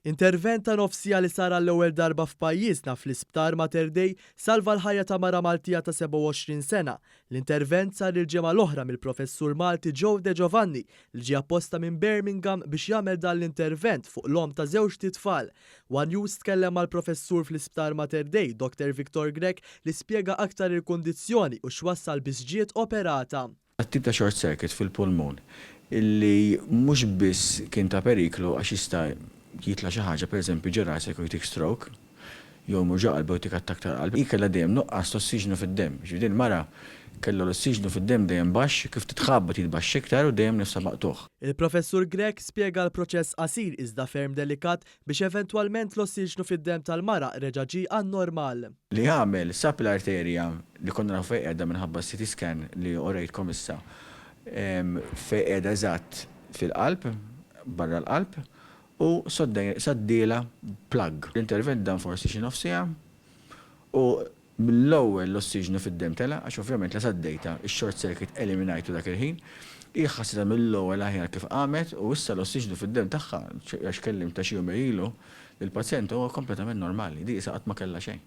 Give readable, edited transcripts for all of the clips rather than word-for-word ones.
Intervent ta' nofs siegħa li sar għall-ewwel darba f'pajjiżna fl-Isptar Mater Dei salva l-ħajja ta' mara Maltija ta' 27 sena. L-intervent sar il-ġimgħa l-oħra mill-Professur Malti Joe De Giovanni li ġie apposta minn Birmingham biex jagħmel dan l-intervent fuq l-omm ta' żewġt itfal. One News tkellem mal-Professur fl-Isptar Mater Dei, Doctor Victor Grech li spjega aktar il-kundizzjoni u x'wassal biex ġiet operata. Tip ta' short circuit fil-pulmun illi mhux biss kien ta' periklu għax jista' jitla' xi ħaġa, pereżempju ġo rasek u jtik stroke, jew imur ġo qalbek u jtik attakk tal-qalb, hi kellha dejjem nuqqas ta' ossiġnu fid-demm. Jiġifieri din il-mara kellha l-ossiġnu fid-demm dejjem baxx, kif titħabbat jitbaxx iktar u dejjem nifsha maqtugħ. Il-Professur Grech spjega l-proċess qasir iżda ferm delikat biex eventwalment l-ossiġnu fid-demm tal-mara reġa' ġie għan-normal. Li għamel, sab l-arterja li konna nafu fejn qiegħda minħabba s-CT scan li urejtkom issa, fejn qiegħda eżatt fil-qalb, barra l-qalb, u saddielha plug. L-intervent dam forsi xi nofs siegħa u Mill-ewwel l-ossiġnu fid-demm tela' għax ovvjament la saddejtha, ix-short circuit eliminajtu dak il-ħin. Hi ħassitha mill-ewwel aħjar kif qamet u issa l-ossiġnu fid-demm tagħha, għax kellimtha xi jumejn ilu, lill-pazjent huwa kompletament normali. Di qisha qatt ma kellha xejn.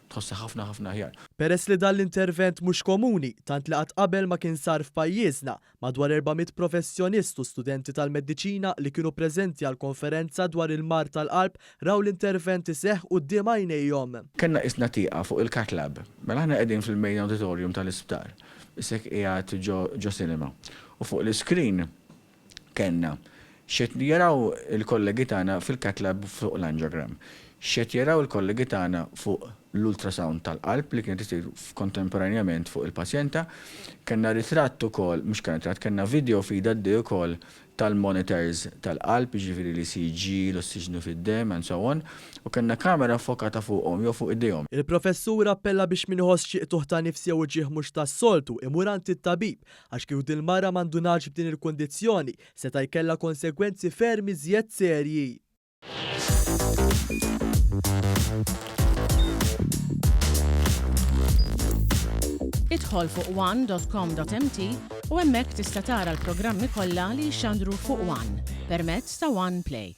Tħossha ħafna ħafna aħjar. Peress li dan l-intervent mhux komuni, tant li qatt qabel ma kien sar f'pajjiżna, Madwar 400 professjonist u studenti tal-mediċina li kienu preżenti għall-konferenza dwar il-mard tal-qalb raw l-intervent iseħħ quddiem għajnejhom. Kellna qisna tieqa fuq il-cath lab. Mela aħna qegħdin fil-main auditorium tal-isptar. Isek qiegħed ġo ġo cinema. U fuq l-iscreen kellna x'qed jaraw il-kollegi tagħna fil-cath lab fuq l-angiogram. X'qed jaraw il-kollegi tagħna fuq l-ultrasound tal-qalb li kienet isir kontemporanjament fuq il-pazjenta. Kellna ritratt ukoll, mhux kellna ritratt, kellna video feed għaddej ukoll tal-monitors tal-qalb, jiġifieri l-ECG, l-ossiġnu fid-demm and so on, u kellna kamera ffokata fuqhom jew fuq idejhom. Il-Professur appella biex min iħoss xi qtugħ ta' nifs jew uġigħ mhux tas-soltu imur għand it-tabib għax kieku din il-mara ma ndunatx b'din il-kundizzjoni seta' jkellha konsegwenzi ferm iżjed serji. Idħol fuq one.com.mt u hemmhekk tista' tara l-programmi kollha li jixxandru fuq One permezz ta' One Play.